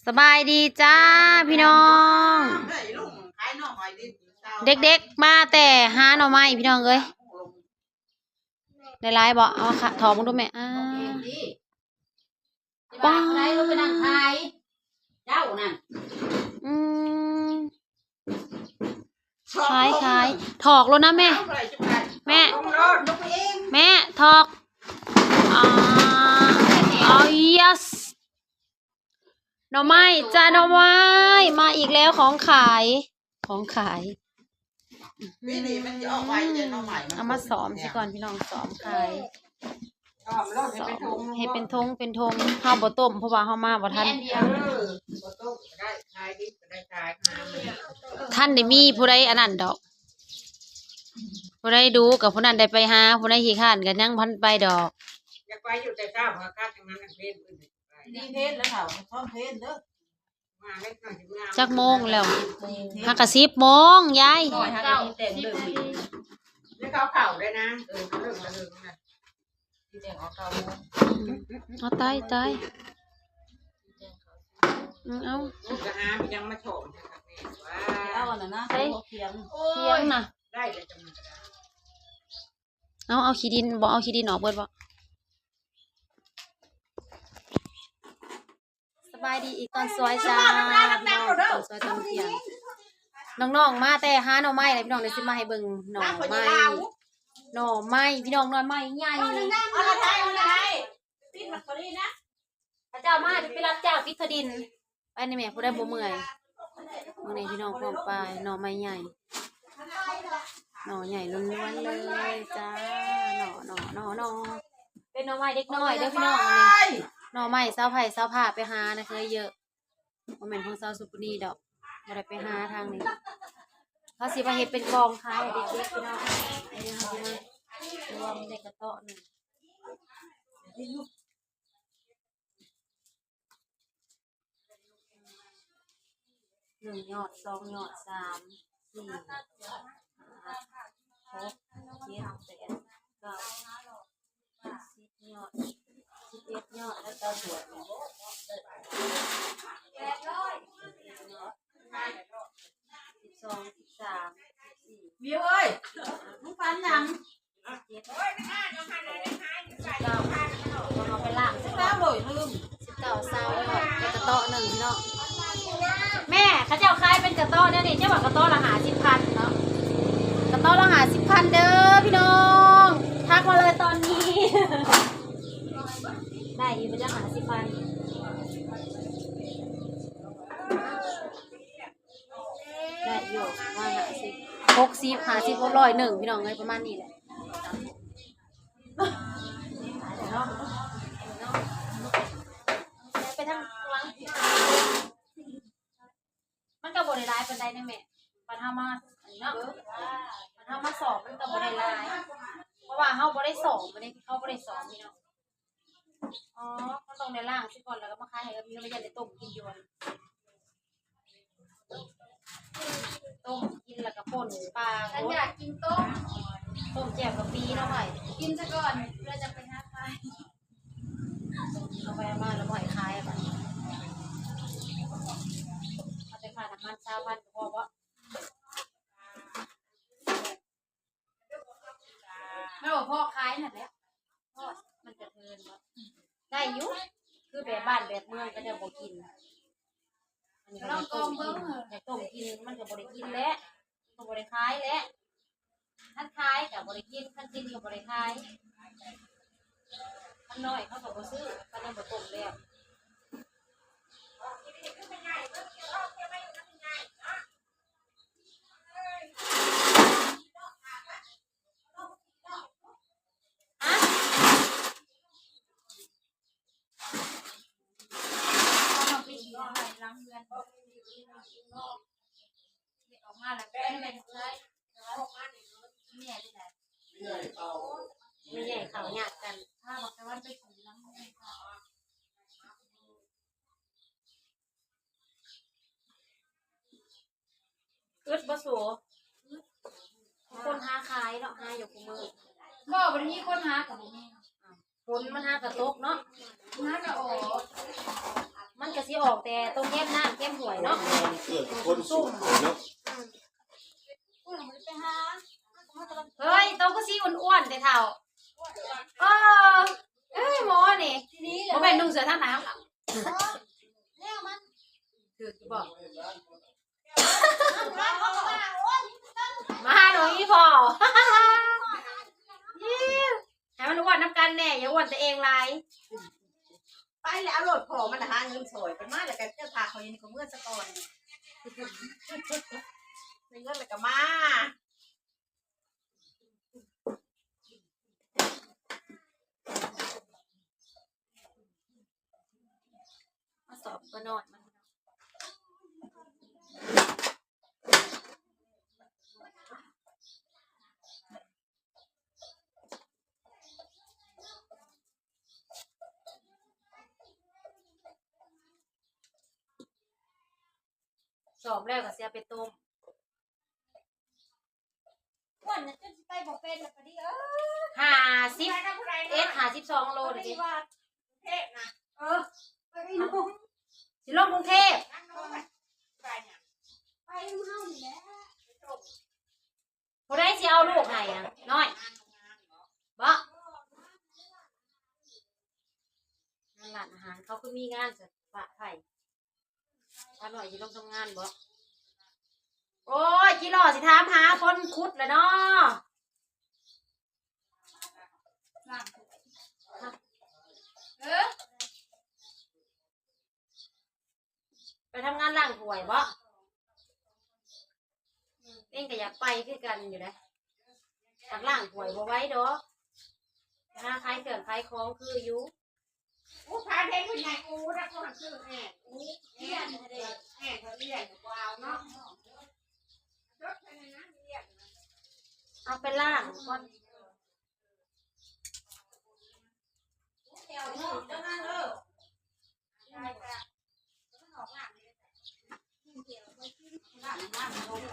ສະບາຍດີຈ້າພີ່ນ້ອງ ເດັກໆມາແຕ່ຫາໜໍ່ໄມ້ພີ່ນ້ອງເອີຍ. ໄດ້ຫຼາຍບໍ່? ເອົາມາຖອກເບິ່ງດູແມ່. ອ້າ ວ່າ ເຈົ້ານັ້ນ ອືມ ຂາຍ ຂາຍ ຖອກໂລດນະແມ່ ແມ່ ແມ່ ຖອກ. ອາ ເອົາ ເຢສ ໜໍ່ໄມ້ຈ້າ ໜໍ່ໄມ້ ມາອີກແລ້ວ ຂອງຂາຍ ຂອງຂາຍ. ປີນີ້ມັນຊິອອກໄວເດ້ ໜໍ່ໄມ້ມັນ ເອົາມາຊ້ອມຊິກ່ອນພີ່ນ້ອງ ຊ້ອມຂາຍ ເຮັດເປັນຖົງ ເຮັດເປັນຖົງ ເປັນຖົງ. ເຮົາບໍ່ຕົ້ມ ເພາະວ່າເຮົາມາບໍ່ທັນ ມີອັນດຽວ ເອີ ບໍ່ຕົ້ມກໍໄດ້ ຂາຍດິບກໍໄດ້ ຂາຍຫາມາ ທັນໄດ້ມີຜູ້ໃດອັນນັ້ນດອກ ຜູ້ໃດດຸກໍຜູ້ນັ້ນໄດ້ໄປຫາ ຜູ້ໃດຂີ້ຄ້ານກໍຍັງບໍ່ທັນໄປດອກ. ຢາກໄປຢູ່ແຕ່ເຊົ້າ ຫາຄັກຈັ່ງນັ້ນ ເພນ ນີ້ເພນແລ້ວເຖົ້າ ຊອມເພນເດີ. ຈັກໂມງແລ້ວ? ຫາກະສິບໂມງຍາຍ ໜ້ອຍຫາກະສິບແຕ່ງເລີກນີ້ ໄດ້ເຂົ້າເຂົ້າໄດ້ນາງ ເອີ ເລີກກະເລີກນະ ຊິແຕ່ງອອກເກົ້າໂມງ. ເອົາ ຕາຍ ຕາຍ ອືມ ເອົາ ກະຫາໄປຍັງມາຖອງ ເອົາອັນນັ້ນນະ ໃສ່ຂຽງ ຂຽງນະ ໄດ້ແລ້ວຈັ່ງນັ້ນກະໄດ້. ເອົາ ເອົາຂີ້ດິນ ບໍ່ເອົາຂີ້ດິນອອກເບິດບໍ່? ສະບາຍດີອີກຕອນສວຍຈ້າ ພີ່ນ້ອງ ຕອນສວຍຕອນທ່ຽງ. ນ້ອງໆມາແຕ່ຫາໜໍ່ໄມ້ແລ້ວ ພີ່ນ້ອງ ດຽວຊິມາໃຫ້ເບິ່ງໜໍ່ໄມ້ ໜໍ່ໄມ້ ພີ່ນ້ອງ ໜໍ່ໄມ້ໃຫຍ່ ເຂົາເຈົ້າມາ ໄປຮັບຈ້າງປິດຖະດິນ ໄປນີ້ແມ່ ຜູ້ໃດບໍ່ເມື່ອຍ. ມື້ນີ້ພີ່ນ້ອງປ້ອງປາຍ ໜໍ່ໄມ້ໃຫຍ່ ໜໍ່ໃຫຍ່ລ້ວນໆເລີຍຈ້າ ໜໍ່ ໜໍ່ ໜໍ່ ໜໍ່ ເປັນໜໍ່ໄມ້ເດັກນ້ອຍເດີພີ່ນ້ອງ. ອັນນີ້ໜໍ່ໄມ້ຊາວໄຮ່ຊາວພາກໄປຫານະ ເຄີຍເຍີະ ບໍ່ແມ່ນຂອງຊາວສຸປະນີດອກ ບໍ່ໄດ້ໄປຫາທາງນີ້. ເຂົາຊິມາເຮັດເປັນກອງຂາຍໃຫ້ເດັກໆ ພີ່ນ້ອງ ອັນນີ້ເຮົາຊິມາລວມໃນກະເຕາະໜຶ່ງ. ໜຶ່ງຍອດ ສອງຍອດ ສາມ ສີ່ ຫ້າ ຫົກ ເຈັດ ແປດ ເກົ້າ ສິບຍອດ ສິບເອັດຍອດ ແລ້ວກໍບວກອີກ ສິບສອງ ສິບສາມ ສິບສີ່. ມິວເອີຍ ມຶງຝັນຫຍັງ? ເອົາໄປລ້າງຊະກ່ອນ ສິບເກົ້າ ຊາວ ແລ້ວກະເຕາະໜຶ່ງເນາະ. ແມ່ ເຂົາເຈົ້າຂາຍເປັນກະເຕາະແນວນີ້ ເຈົ້າວ່າກະເຕາະລະຫ້າສິບພັນເນາະ ກະເຕາະລະຫ້າສິບພັນເດີພີ່ນ້ອງ ທັກມາເລີຍຕອນນີ້ ໄດ້ຢູ່ບໍ່ຈັກ ຫ້າສິບພັນ ໄດ້ຢູ່ ຮ້ອຍຫ້າສິບ ຫົກສິບ ຫ້າສິບ ຮ້ອຍໜຶ່ງ ພີ່ນ້ອງເອີຍ ປະມານນີ້ແຫຼະ. ໄປທາງຫຼັງ ມັນກໍບໍ່ໄດ້ຫຼາຍປານໃດນະແມ່ ບັດເຮົາມາອັນນີ້ເນາະ ບັດເຮົາມາສອບມັນກໍບໍ່ໄດ້ຫຼາຍ ເພາະວ່າເຮົາບໍ່ໄດ້ສອບ ອັນນີ້ເຮົາບໍ່ໄດ້ສອບ ພີ່ນ້ອງ. ອໍ ເຮົາຕ້ອງໄດ້ລ້າງຊະກ່ອນ ແລ້ວກໍມາຂາຍໃຫ້ເອື້ອຍມິວ ແລ້ວຍັງໄດ້ຕົ້ມກິນຢູ່ຫັ້ນ ຕົ້ມກິນແລ້ວກໍປົ່ນປາ ຄັນຢາກກິນຕົ້ມ ຕົ້ມແຈ່ວກະປິເນາະ ໄວ້ກິນຊະກ່ອນ ແລ້ວຈັ່ງໄປຫາຂາຍ ເອົາໄປເອົາມາແລ້ວບໍ່ໃຫ້ຂາຍ ບາດນີ້ເອົາແຕ່ຄ່ານ້ຳມັນຊາວພັນກໍພໍບໍ? ແມ່ນບໍ່ ພໍຂາຍຫັ້ນແຫຼະ ພໍ ມັນກະເທີນບໍ່ ໄດ້ຢູ່ ຄືແບບບ້ານແບບເມືອງເຂົາເຈົ້າບໍ່ກິນ ອັນນີ້ກໍຢາກຕົ້ມກິນ ຢາກຕົ້ມກິນ ມັນກໍບໍ່ໄດ້ກິນແຫຼະ ກໍບໍ່ໄດ້ຂາຍແຫຼະ ຄັນຂາຍກໍບໍ່ໄດ້ກິນ ຄັນກິນກໍບໍ່ໄດ້ຂາຍ ຄັນນ້ອຍເຂົາກໍບໍ່ຊື້ ຄັນຍັງບໍ່ຕົ້ມແລ້ວ. ແມ່ເຂົ້າຍາກກັນ ພາບັກຕາວັນໄປກີ່ຫຼັງເຮືອນ. ອຶດບໍ່ສູ? ຄົນຫາຂາຍເນາະ ຫາຢູ່ຄູ່ມື້. ບໍ່ ບໍ່ໄດ້ມີຄົນຫາກໍບໍ່ມີ. ຝົນມັນຫາກະຕົກເນາະ ຫາກະອອກ ມັນກະ ຊິອອກແຕ່ຕົງແຄມນ້ຳແຄມຫ້ວຍເນາະ ເອີ ຄົນສູງເນາະ. ເຮີ້ຍ ໂຕຄືຊິອ້ວນໆແທ້ເຖົ້າ. ເອີ ເອີຍ ໝໍນີ້ ບໍ່ແມ່ນນຸ່ງເສື້ອທາງໜ້າ ຖືກຢູ່ບໍ່? ມາຫາໜູອີ່ພໍ່ ໃຫ້ມັນອ້ວນນຳກັນແດ່ ຢ່າອ້ວນແຕ່ເອງຫຼາຍ. ໄປແລ້ວ ເອົາໂລດ ພໍ່ມັນຫາເງິນຊ່ອຍ ເພິ່ນມາແລ້ວກໍເຈົ້າຖ້າຂ້ອຍຢູ່ນີ້ ຂ້ອຍເມືອສາກ່ອນ ໄດ້ເງິນແລ້ວກໍມາ. ມາສອບປານ້ອຍມັນ ສອບແລ້ວກໍຊິເອົາໄປຕົ້ມ. ອ້ວນນະ ຈົນຊິໄປບໍ່ເປັນລະປະດິ ເອີຍ ຫ້າສິບເອັດ ຫ້າສິບສອງໂລເດ້ ປະດິ ວ່າເທບນະ ເອີ ໄປນຳ ຊິລົງກຸງເທບ ໄປນຳເຮົານີ້ແຫຼະ ຜູ້ໃດຊິເອົາລູກໃຫ້ນະ ນ້ອຍ ບໍ່? ງານຮ້ານອາຫານ ເຂົາຄືມີງານ ສະປະໄພ ຂ້ານ້ອຍຊິລົງທຳງານບໍ່? ໂອ້ຍ ຈີຫຼໍ່ຊິຖາມຫາຄົນຂຸດແຫຼະເນາະ. ເອີ ໄປທຳງານລ້າງຖ້ວຍບໍ່? ເອງກໍຢາກໄປຄືກັນຢູ່ເດ້ ຫາກລ້າງຖ້ວຍບໍ່ໄຫວດອກ ຫາຂາຍເຄື່ອງຂາຍຂອງຄືຢູ່. ໂອ້ ພາເດັກຜູ້ໃຫຍ່ ໂອ້ ແລ້ວກໍຊື້ແອດ ໂອ້ ແອດ ແອດກໍເອີ້ນບໍ່ເອົາເນາະ ເອົາໄປລ້າງກ່ອນ ເ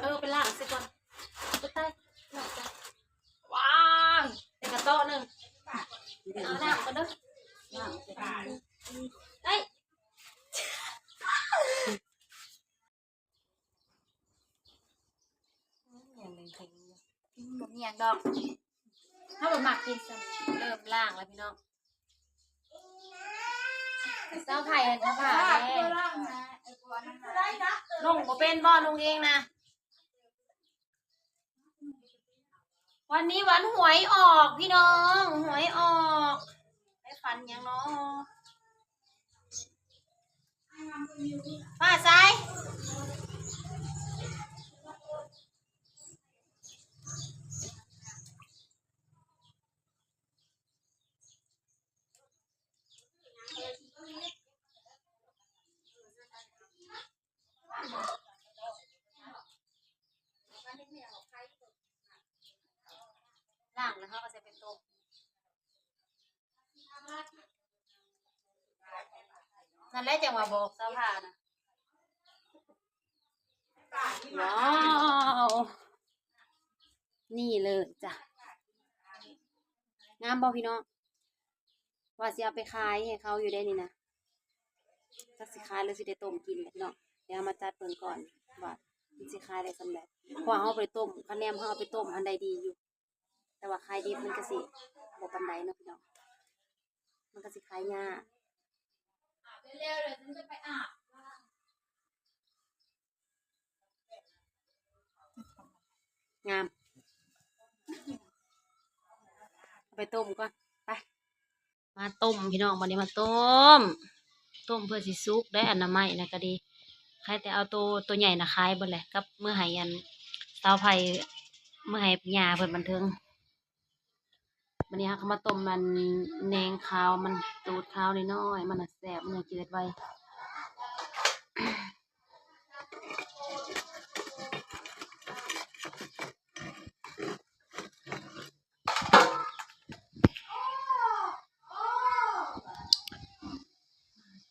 ອີ ໄປລ້າງຊະກ່ອນ ໂອ້ຍຕາຍ ວ້າຍ ໃສ່ກະເຕາະໜຶ່ງ ເອົານ້ຳກ່ອນເດີ ໄດ້ ບໍ່ມີຫຍັງດອກ ເຮົາບໍ່ມັກກິນຊ້ຳ ເລີ່ມລ້າງແລ້ວພີ່ນ້ອງ. ສາວໄພຫັ້ນຖ້າຜ່າແດ່ ນຸ່ງບໍ່ເປັນບໍ່? ນຸ່ງເອງນະ ວັນນີ້ວັນຫວຍອອກພີ່ນ້ອງ ຫວຍອອກ ໄດ້ຝັນຫຍັງເນາະ ຟ້າໃສ. ລ້າງແລ້ວເຮົາກໍໃສ່ໄປຕົ້ມ ນັ້ນແຫຼະ ຈັ່ງວ່າບອກສາວພານະ. ວ້າວ ນີ້ເລີຍຈ້ະ ງາມບໍ່ພີ່ນ້ອງ? ວ່າຊິເອົາໄປຂາຍໃຫ້ເຂົາຢູ່ເດ້ນີ້ນະ ຈັກຊິຂາຍຫຼືຊິໄດ້ຕົ້ມກິນແຫຼະພີ່ນ້ອງ. ດຽວເຮົາມາຈັດເບິ່ງກ່ອນວ່າມັນຊິຂາຍໄດ້ສ່ຳໃດ ເພາະວ່າເຮົາໄປຕົ້ມ ຄັນແນມເຮົາເອົາໄປຕົ້ມຫັ້ນໄດ້ດີຢູ່ ແຕ່ວ່າຂາຍດິບມັນກໍຊິບໍ່ປານໃດເນາະພີ່ນ້ອງ ມັນກໍຊິຂາຍຍາກ. ງາມ ເອົາໄປຕົ້ມກ່ອນ ໄປ ມາຕົ້ມພີ່ນ້ອງ ບັດນີ້ມາຕົ້ມ ຕົ້ມເພື່ອຊິສຸກໄດ້ ອັນນະໄມ້ນະກໍດີ ໃຄແຕ່ເອົາໂຕ ໂຕໃຫຍ່ນະຂາຍເບິດແຫຼະ ກັບເມືອໃຫ້ອັນສາວໄພ ເມືອໃຫ້ຍ່າເພິ່ນບັນເທີງ. ບັດນີ້ເຮົາກໍມາຕົ້ມອັນແໜງຂາວມັນ ຕູດຂາວນ້ອຍໆ ມັນນະແຊບ ມັນຍັງຈືດໄວ.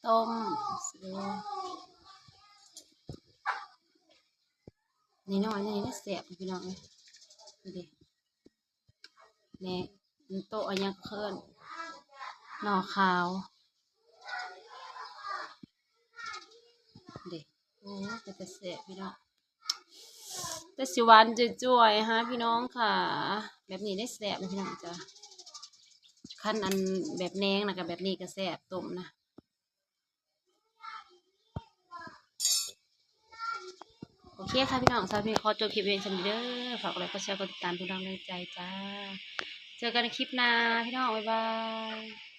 ຕົ້ມ ນີ້ນ້ອຍນີ້ແຊບ ພີ່ນ້ອງເອີຍ ນີ້ເດ້ ແໜງ ໂຕະຫຍັງເອີ້ນ ໜໍ່ຂາວ. ເດ້ ໂອ້ ເປັນຕາແຊບພີ່ນ້ອງ ແຕ່ຊິຫວານຈ່ວຍໆ ຫາພີ່ນ້ອງຄ່າ ແບບນີ້ໄດ້ແຊບເດ້ພີ່ນ້ອງຈ້າ ຄັນອັນແບບແໜງນະ ກະແບບນີ້ກະແຊບ ຕົ້ມນະ. ໂອເຄຄ່ະພີ່ນ້ອງ ສຳລັບຄລິບນີ້ຂໍຈົບຄລິບພຽງສ່ຳນີ້ເດີ ຝາກກົດໄລກ໌ ກົດແຊ ກົດຕິດຕາມເປັນກຳລັງແຮງໃຈຈ້າ ເຈີກັນໃນຄລິບໜ້າພີ່ນ້ອງ ບາຍບາຍ.